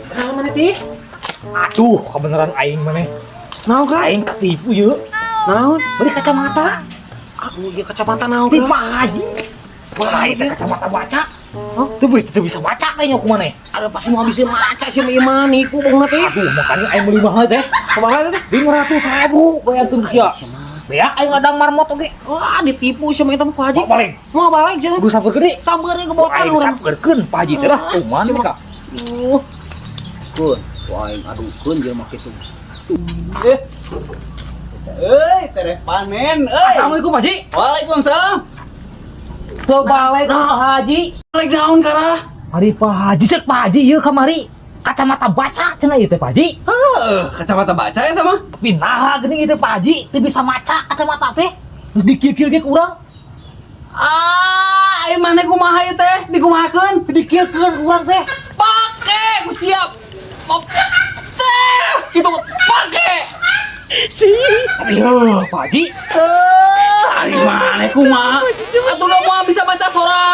Kenapa maneh, Ti? Aduh, kebenaran aing maneh. Naon, Kak? Aing ketipu yeuh. Naon? Beli kacamata. Aduh, ieu kacamata naon, Di Kak? Pak Haji. Wah, itu kacamata baca. Hah? Tuh beli teu bisa baca kayaknya ku maneh. Aduh, pasti mau habisin maca sih mah nipu bohongna teh. Aduh, makanya aing beli mahal teh. Kumaha teh? 500.000 bayarkeun ku sia. Sia mah. Beak aing ladang marmot oge. Wah, ditipu sia mah eta mah ku Haji. Mau balik. Mau balik sia. Kudu sampeurkeun deui. Sampeurkeun ke botan Aing urang. sampeurkeun Pak Haji teh lah. Kuman Sia mah. ka. Duh. Keun, ku aing adukeun jelema kitu. Eh, euy, tereh panen, euy. Assalamualaikum, Pak Haji. Waalaikumsalam. Teu balik Pak Haji. Balik naon, Kara? Mari Pak Haji, cek Pak Haji ieu kamari. Kacamata baca cenah ieu teh, Pak Haji. Heuh, kacamata baca eta mah. Tapi naha geuning ieu teh, Pak Haji, teu bisa maca kacamata teh. Terus dikieu-kieu ge ku urang. Ah, ai maneh kumaha ieu teh? Dikumahakeun? Dikieukeun ku urang teh. Pake, ku siap. Teh, gitu pake. Tapi heuh, Pak Haji, Eh, ari maneh kumaha? Atuh udah moal bisa baca sorangan.